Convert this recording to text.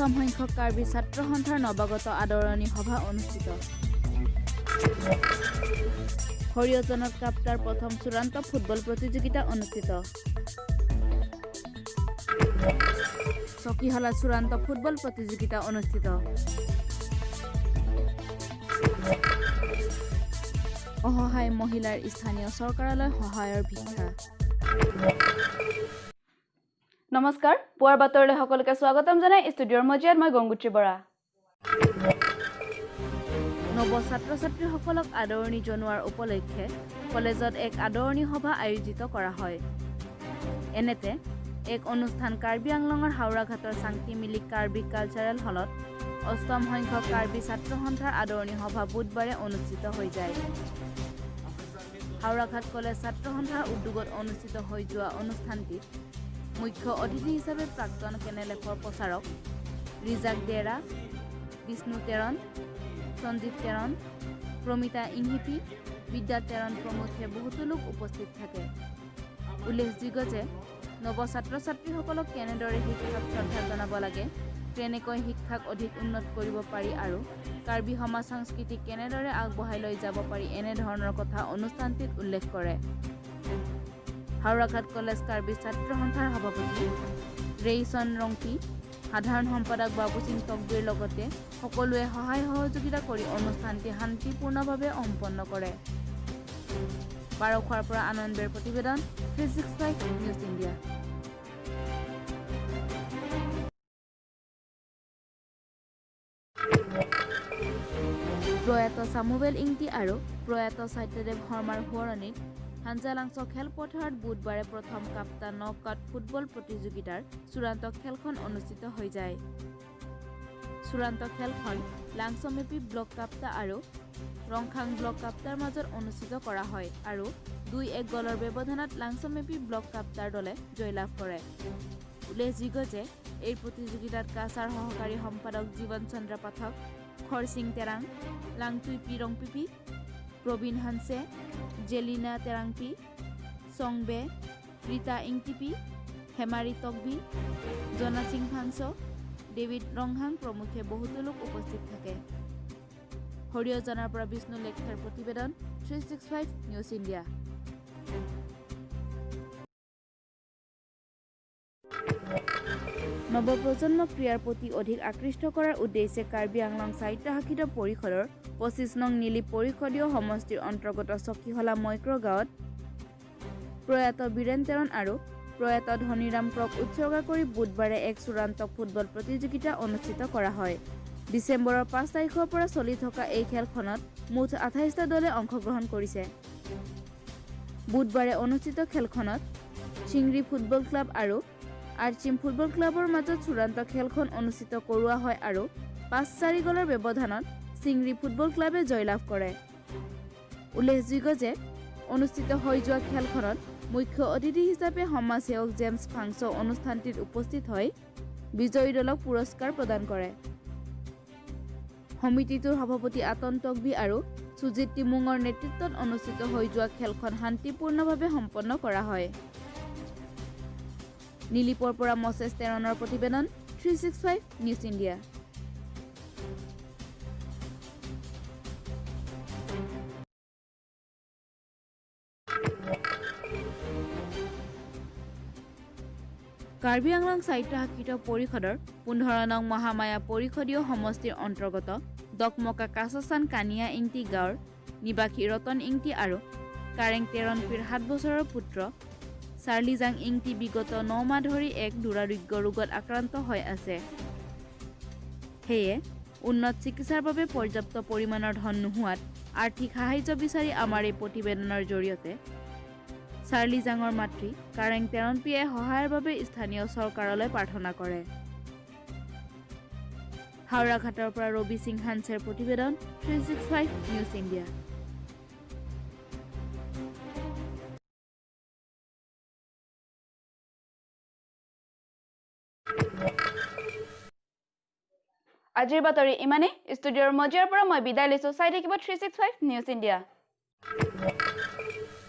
অষ্টম সংখ্যক কাৰ্বি ছাত্ৰ সন্থাৰ নৱাগত আদৰণি সভা অনুষ্ঠিত। সৰিয়হজনত কাপ্তাৰ প্ৰথম চূড়ান্ত ফুটবল প্ৰতিযোগিতা অনুষ্ঠিত। চকীহলাত চূড়ান্ত ফুটবল প্ৰতিযোগিতা অনুষ্ঠিত। অসহায় মহিলাৰ স্থানীয় চৰকাৰলৈ সহায়ৰ ভিক্ষা। নমস্কাৰ, পুৱাৰ বাতৰিলৈ সকলোকে স্বাগতম জনাই ষ্টুডিঅ'ৰ মজিয়াত মই গংগুত্ৰী বৰা। নৱ ছাত্ৰ ছাত্ৰীসকলক আদৰণি জনোৱাৰ উপলক্ষে কলেজত এক আদৰণি সভা আয়োজিত কৰা হয়। এনেতে এক অনুষ্ঠান কাৰ্বি আংলঙৰ হাওৰাঘাটৰ চাংটিমিলি কাৰ্বি কালচাৰেল হলত অষ্টম সংখ্যক কাৰ্বি ছাত্ৰ সন্থাৰ আদৰণি সভা বুধবাৰে অনুষ্ঠিত হৈ যায়। হাওৰাঘাট কলেজ ছাত্ৰ সন্থাৰ উদ্যোগত অনুষ্ঠিত হৈ যোৱা অনুষ্ঠানটিত মুখ্য অতিথি হিচাপে প্ৰাক্তন কেনেলেফৰ প্ৰচাৰক ৰিজাক ডেৰা, বিষ্ণু তেৰণ, সঞ্জীৱ তেৰণ, প্ৰমিতা ইংহিপি, বিদ্যা তেৰণ প্ৰমুখ্যে বহুতো লোক উপস্থিত থাকে। উল্লেখযোগ্য যে নৱ ছাত্ৰ ছাত্ৰীসকলক কেনেদৰে শিক্ষাক শ্ৰদ্ধা জনাব লাগে, কেনেকৈ শিক্ষাক অধিক উন্নত কৰিব পাৰি আৰু কাৰ্বি সমাজ সংস্কৃতিক কেনেদৰে আগবঢ়াই লৈ যাব পাৰি, এনেধৰণৰ কথা অনুষ্ঠানটিত উল্লেখ কৰে। হাওৰাঘাট কলেজ কাৰ্বি ছাত্ৰ সন্থাৰ সভাপতি ৰেইচন ৰংপি, সাধাৰণ সম্পাদক বাবু সিং তকবীৰ লগতে সকলোৱে সহায় সহযোগিতা কৰি অনুষ্ঠানটি শান্তিপূৰ্ণভাৱে সম্পন্ন কৰে। পাৰখোৱাৰ পৰা আনন্দ বেৰ প্ৰতিবেদন, 365 নিউজ ইণ্ডিয়া। প্ৰয়াত চামুৱেল ইংটি আৰু প্ৰয়াত সত্যদেৱ শৰ্মাৰ সোঁৱৰণীত হাঞ্জালাংছ খেলপথাৰত বুধবাৰে প্ৰথম কাপ্তা নকআউট ফুটবল প্ৰতিযোগিতাৰ চূড়ান্ত খেলখন অনুষ্ঠিত হৈ যায়। চূড়ান্ত খেলখন লাংচমেপি ব্লক কাপ্তা আৰু ৰংখাং ব্লক কাপ্তাৰ মাজত অনুষ্ঠিত কৰা হয় আৰু 2-1 গ'লৰ ব্যৱধানত লাংচমেপি ব্লক কাপ্তাৰ দলে জয়লাভ কৰে। উল্লেখযোগ্য যে এই প্ৰতিযোগিতাত কাছাৰ সহকাৰী সম্পাদক জীৱন চন্দ্ৰ পাঠক, খৰচিং তেৰাং, লাংটুই পি ৰংপিপি, প্ৰবীণ হানছে, জেলিনা তেৰাংপি, চংবে, ৰীতা ইংটিপি, হেমাৰী তকবি, জনাসিং ফাংচ, ডেভিড ৰংহাং প্ৰমুখ্যে বহুতো লোক উপস্থিত থাকে। সৰিয়হজানৰ পৰা বিষ্ণু লেখাৰ প্ৰতিবেদন, 365 নিউজ ইণ্ডিয়া। নৱপ্ৰজন্মক ক্ৰীড়াৰ প্ৰতি অধিক আকৃষ্ট কৰাৰ উদ্দেশ্যে কাৰ্বি আংলং স্বায়ত্তশাসিত পৰিষদৰ 25 নং নীলি পৰিষদীয় সমষ্টিৰ অন্তৰ্গত চকীহলা মৈক্ৰ গাঁৱত প্ৰয়াত বীৰেন তেৰণ আৰু প্ৰয়াত ধনীৰাম ক্ৰক উৎসৰ্গা কৰি বুধবাৰে এক চূড়ান্ত ফুটবল প্ৰতিযোগিতা অনুষ্ঠিত কৰা হয়। ডিচেম্বৰৰ 5 তাৰিখৰ পৰা চলি থকা এই খেলখনত মুঠ 28টা দলে অংশগ্ৰহণ কৰিছে। বুধবাৰে অনুষ্ঠিত খেলখনত চিংৰি ফুটবল ক্লাব আৰু আৰ্চিম ফুটবল ক্লাবৰ মাজত চূড়ান্ত খেলখন অনুষ্ঠিত কৰোৱা হয় আৰু 5-4 গ'লৰ ব্যৱধানত চিংৰি ফুটবল ক্লাবে জয়লাভ কৰে। উল্লেখযোগ্য যে অনুষ্ঠিত হৈ যোৱা খেলখনত মুখ্য অতিথি হিচাপে সমাজসেৱক জেমছ ফাংচ অনুষ্ঠানটিত উপস্থিত হৈ বিজয়ী দলক পুৰস্কাৰ প্ৰদান কৰে। সমিতিটোৰ সভাপতি আতন তকবি আৰু সুজিত টিমুঙৰ নেতৃত্বত অনুষ্ঠিত হৈ যোৱা খেলখন শান্তিপূৰ্ণভাৱে সম্পন্ন কৰা হয়। নীলিপৰ পৰা মছেছ তেৰণৰ প্ৰতিবেদন, 365 নিউজ ইণ্ডিয়া। কাৰ্বি আংলং স্বায়ত্তশাসিত পৰিষদৰ 15 নং মহামায়া পৰিষদীয় সমষ্টিৰ অন্তৰ্গত ডকমকা কাছাচান কানিয়া ইংটি গাঁৱৰ নিবাসী ৰতন ইংটি আৰু কাৰেং তেৰণপিৰ 7 বছৰৰ পুত্ৰ চাৰ্লিজাং ইংটি বিগত 9 মাহ ধৰি এক দুৰাৰোগ্য ৰোগত আক্ৰান্ত হৈ আছে। সেয়ে উন্নত চিকিৎসাৰ বাবে পৰ্যাপ্ত পৰিমাণৰ ধন নোহোৱাত আৰ্থিক সাহায্য বিচাৰি আমাৰ এই প্ৰতিবেদনৰ জৰিয়তে চাৰ্লিজাঙৰ মাতৃ কাৰেং তেৰণপিয়ে সহায়ৰ বাবে স্থানীয় চৰকাৰলৈ প্ৰাৰ্থনা কৰে। হাওৰাঘাটৰ পৰা ৰবি সিং হানছেৰ প্ৰতিবেদন, 365 নিউজ ইণ্ডিয়া। আজিৰ বাতৰি ইমানেই। ষ্টুডিঅ'ৰ মজিয়াৰ পৰা মই বিদায় লৈছোঁ। চাই থাকিব 365 নিউজ ইণ্ডিয়া।